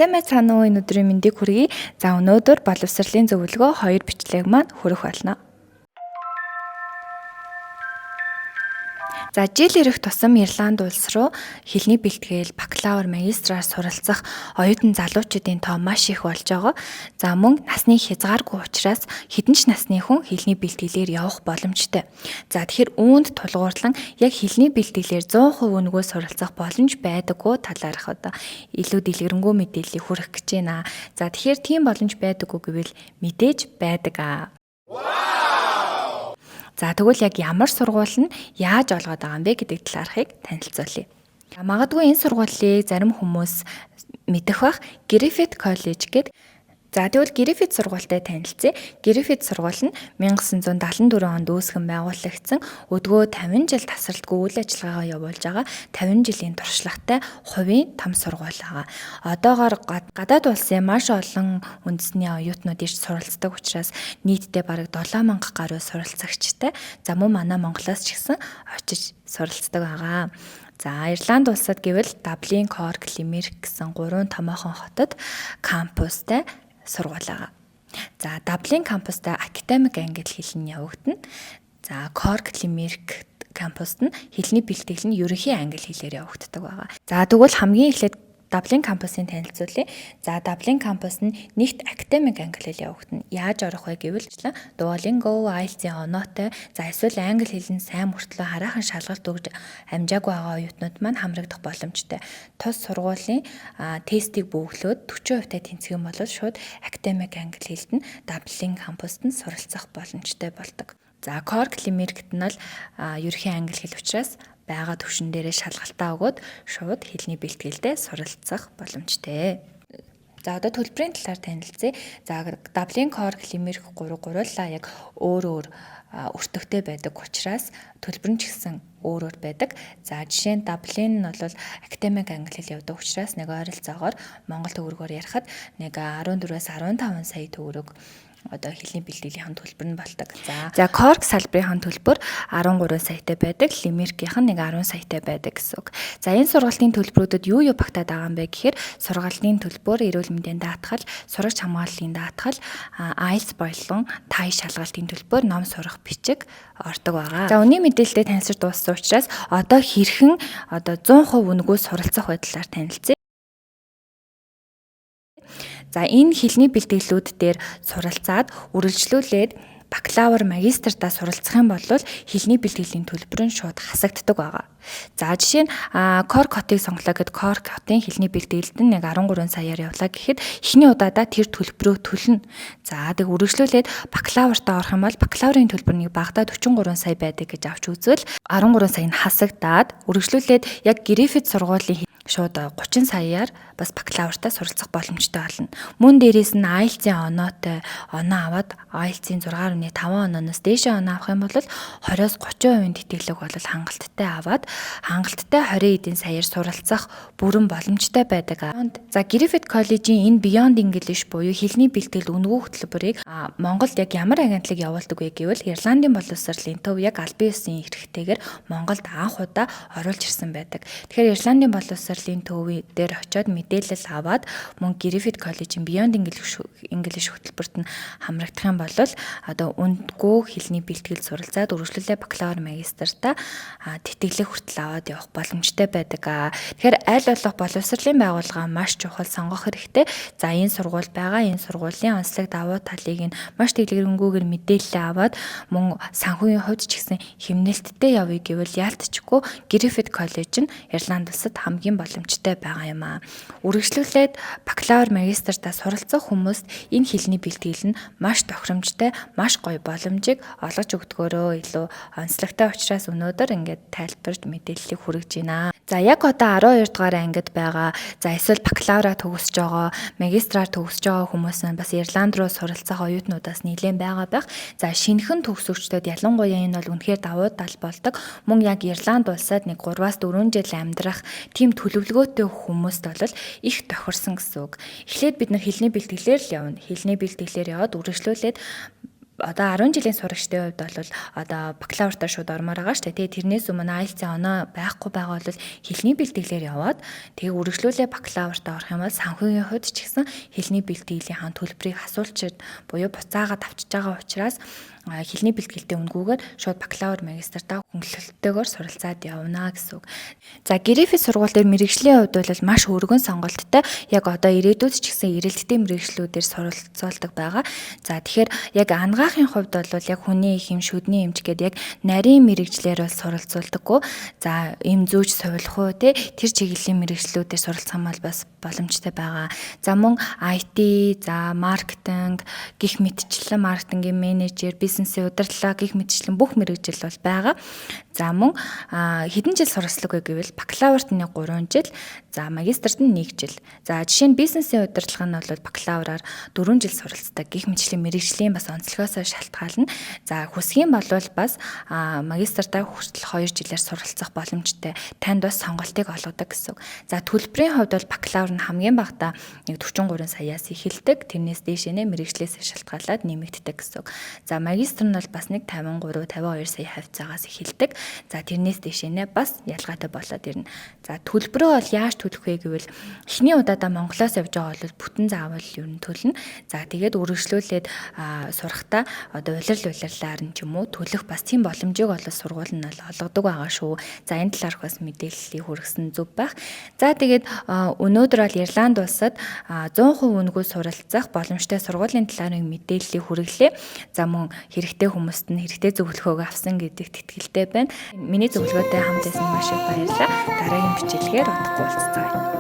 Сайн байцгаана уу, энэ өдрийн мэндийг хүргэе. За, өнөөдөр боловсролын зөвлөгөө 2 бичлэг маань хүрэх болно. За, жил ирэх тусам Ирланд улс руу хэлний бэлтгэл, бакалавр, магистраар суралцах оюутан залуучуудын тоо маш их болж байгаа. За, мөн насны хязгааргүй учраас хэдэн ч насны хүн хэлний бэлтгэлээр явах боломжтой. За, тэгэхээр үүнд тулгуурлан яг хэлний бэлтгэлээр 100% үнэгүй суралцах боломж байдаггүй талаарх одоо илүү дэлгэрэнгүй мэдээллийг хүргэх гэж байна. За, тэгэхээр тийм боломж байдаггүй гэвэл мэдээж байдаг аа. За, тэгвэл яг ямар сургууль нь яаж олгоод байгаа юм бэ гэдэг талаархыг танилцуулъя. Магадгүй энэ сургуулийг зарим хүмүүс мэдэх бах. Griffith College гэдэг. За, тэгвэл Griffith сургуультай танилцъя. Griffith сургууль нь 1974 онд үүсгэн байгуулагдсан, өдгөө 50 жил тасралтгүй үйл ажиллагаагаа явуулж байгаа 50 жилийн туршлагатай хувийн том сургууль байгаа. Одоогоор гадаад улсын маш олон үндэсний оюутнууд ирж суралцдаг учраас нийтдээ бараг 7000 гаруй суралцагчтай. За, мөн манай Монголоос ч гэсэн очиж суралцдаг байгаа. За, Ирланд улсад гэвэл Даблин, Корк, Лимерик гэсэн гурван томоохон хотод кампустай сургууль байгаа. За, Даблин кампустай академик англи хэл нь явагдана. За, Корк, Лимерик кампуст нь хэлний бэлтгэл нь ерөнхий англи хэлээр явагддаг байгаа. За, тэгвэл хамгийн эхлээд Даблин кампусын танилцуулъя. За, Даблин кампус нь нэгт академик англи хэл явагдана. Яаж орох вэ гэвэл Duolingo, IELTS-ийн оноотой, за эсвэл англи хэл нь сайн мөртлөө хараахан шалгалт өгж амжаагүй байгаа оюутнууд маань хамрагдах боломжтой. Тус сургуулийн тестийг бөглөөд 40% та тэнцэх юм бол шууд академик англи хэлд нь Даблин кампуст нь суралцах боломжтой болдог. За, Корк, Лимерикт нь бол ерөнхий англи хэл учраас байгаа төвшин дээрээ шалгалтаа өгөөд шууд хэлний бэлтгэлдээ суралцах боломжтой. За, одоо төлбөрийн талаар танилцъя. За, Даблин, Корк, Лимерик 3 гурлаа яг өөр өөр өртөгтэй байдаг учраас төлбөр нь ч гэсэн өөр өөр байдаг. За, жишээ нь Даблин нь бол академик англи хэл явдаг учраас нэг ойролцоогоор Монгол төгрөгөөр ярихад нэг 14-өөс 15 сая төгрөг одоо хэлний бэлтгэлийн төлбөр нь болдог. За, Корк салбарын төлбөр 13 саятай байдаг, Лимерикийнх нь нэг 10 саятай байдаг гэсэн үг. За, энэ сургалтын төлбөрүүдэд юу юу багтаад байгаа юм бэ гэхээр сургалтын төлбөр, эрүүл мэндийн даатгал, сурагч хамгааллын даатгал, IELTS болон тай шалгалтын төлбөр, ном сурах бичиг ордог байгаа. За, үнийн мэдээлэлтэй танилцаж дууссан учраас одоо хэрхэн одоо 100% үнэгүй суралцах байдлаар танилцъя. За, энэ хэлний бэлтгэлүүд дээр суралцаад үргэлжлүүлээд бакалавр, магистртаа суралцах юм бол хэлний бэлтгэлийн төлбөр нь шууд хасагддаг байгаа. За, жишээ нь Корк хотыг сонголоо гэхэд Корк хотын хэлний бэлтгэлд нь нэг 13 саяар явлаа гэхэд эхний удаадаа тэр төлбөрөө төлнө. За, тэг үргэлжлүүлээд бакалавртаа орох юм бол бакалаврын төлбөр нэг багадаа 43 сая байдаг гэж авч үзвэл 13 сая нь хасагдаад үргэлжлүүлээд яг Griffith сургуулийн шууд 30 саяар бас бакалавртаа суралцах боломжтой болно. Мөн дээрээс нь IELTS-ийн оноотой оноо аваад IELTS-ийн 6.5 онооноос дээшээ оноо авах юм бол 20-оос 30% тэтгэлэг бол хангалттай аваад хангалттай 20 эдийн саяар суралцах бүрэн боломжтой байдаг. За, Griffith коллежийн энэ Beyond English буюу хэлний бэлтгэл үнэгүй хөтөлбөрийг Монголд яг ямар агентлаг явуулдаг вэ гэвэл Ирландын боловсролын төв яг албан ёсны эрхтэйгээр Монголд анх удаа оруулж ирсэн байдаг. Тэгэхээр Ирландын боловсролын төв дээр очиод мэдээлэл аваад мөн Griffith коллежийн Beyond English хөтөлбөрт нь хамрагдах юм бол одоо үнэгүй хэлний бэлтгэл суралцаад үргэлжлүүлээ бакалавр, магистртаа тэтгэлэг хүртэл аваад явах боломжтой байдаг. Тэгэхээр аль болох боловсролын байгууллага маш чухал, сонгох хэрэгтэй. За, энэ сургууль байгаа, энэ сургуулийн онцлог давуу талыг нь маш дэлгэрэнгүйгээр мэдээлэл аваад мөн санхүүгийн хувьд ч гэсэн хэмнэлттэй явъя гэвэл яалтчгүй Griffith коллеж нь Ирланд улсад хамгийн боломжтой байгаа юм аа. Үргэлжлүүлээд бакалавр, магистртаа суралцах хүмүүст энэ хэлний бэлтгэл нь маш тохиромжтой, маш гоё боломжийг олгож өгдгөөрөө илүү онцлогтой учраас өнөөдөр ингээд тайлбарж мэдээллийг хүргэж байна. За, яг одоо 12 дугаар ангид байгаа, за эсвэл бакалавра төгсөж байгаа, магистраар төгсөж байгаа хүмүүс нь бас Ирланд руу суралцах оюутнуудаас нэлээд байгаа байх. За, шинэхэн төгсөгчдөд ялангуяа энэ бол үнэхээр давуу тал болдог. Мөн яг Ирланд улсад нэг 3-аас 4 жил амьдрах тийм төлөвлөгөөтэй хүмүүст бол их тохирсон гэсэн үг. Эхлээд бид нар хэлний бэлтгэлээр л явна. Хэлний бэлтгэлээр яваад үргэлжлүүлээд Одоо 10 жилийн сурагчдын хувьд бол одоо бакалавртаа шууд ормоор байгаа шүү дээ. Тэгээ тэрнээс өмнө IELTS-ийн оноо байхгүй байгаа бол хэлний бэлтгэлээр яваад, тэгээ үргэлжлүүлээ бакалавртаа орох юм бол санхүүгийн хувьд ч гэсэн хэлний бэлтгэлийн төлбөрийг хасуулчид буюу буцаагаад авчиж байгаа учраас хэлний бэлтгэлтэй үнэгүйгээр шууд бакалавр, магистртаа хөнгөлөлттэйгээр суралцаад явна гэсэн үг. За, Griffith сургууль дээр мэргэжлийн хувьд бол маш өргөн сонголттой. Яг одоо ирээдүйд ч гэсэн эрэлттэй мэргэжлүүдээр суралцуулдаг байгаа. За, тэгэхээр яг анагаахын хувьд бол яг хүний их юм, шүдний эмч гэдэг яг нарийн мэргэжлээр бол суралцуулдаггүй. За, эм зүйч, сувилах уу те, тэр чиглэлийн мэргэжлүүдээр суралцах юм бол бас боломжтой байгаа. За, мөн IT, за, маркетинг гэх мэтчлэн, маркетингийн менежер, бизнесийн удирдлага гэх мэтчлэн бүх мэргэжил бол байгаа. За, мөн хэдэн жил суралцлаг вэ гэвэл бакалаврт нь 3 жил, за, магистрт нь 1 жил. За, жишээ нь бизнесийн удирдлага нь бол бакалавраар 4 жил суралцдаг гэх мэтчлийн мэргэжлийн бас онцлогоос шалтгаална. За, хүсэх юм бол бас магистртаа хүртэл 2 жилээр суралцах боломжтой. Танд бас сонголтыг олгодог гэсэн үг. За, төлбөрийн хувьд бол бакалавр нь хамгийн багадаа нэг 43 саяас эхэлдэг. Тэрнээс дээшээ нэ мэргэжлээс шалтгаалаад нэмэгддэг гэсэн үг. За, магистр нь бол бас нэг 53, 52 сая хавьцаагаас эхэлдэг. За, тэрнээс дээшээ нэ бас ялгаатай болоод ирнэ. За, төлбөрөө бол яаж төлөх вэ гэвэл эхний удаадаа Монголоос явж байгаа бол бүтэн заавал ер нь төлнө. За, тэгээд үргэлжлүүлээд сурахтаа одоо улирал улирлаар нь ч юм уу төлөх бас тийм боломжийг бол сургууль нь бол олгодог байгаа шүү. За, энэ талаарх бас мэдээллийг хүргэсэн зөв байх. За, тэгээд өнөөдөр бол Ирланд улсад 100% үнэгүй суралцах боломжтой сургуулийн талаарх мэдээллийг хүргэлээ. За, мөн хэрэгтэй хүмүүст нь хэрэгтэй зөвлөгөөгөө авсан гэдэгт итгэлтэй байна. Миний зөвлөгөөтэй хамт байсан маш их баярлалаа. Дараагийн бичлэгээр удахгүй уулзцгаая.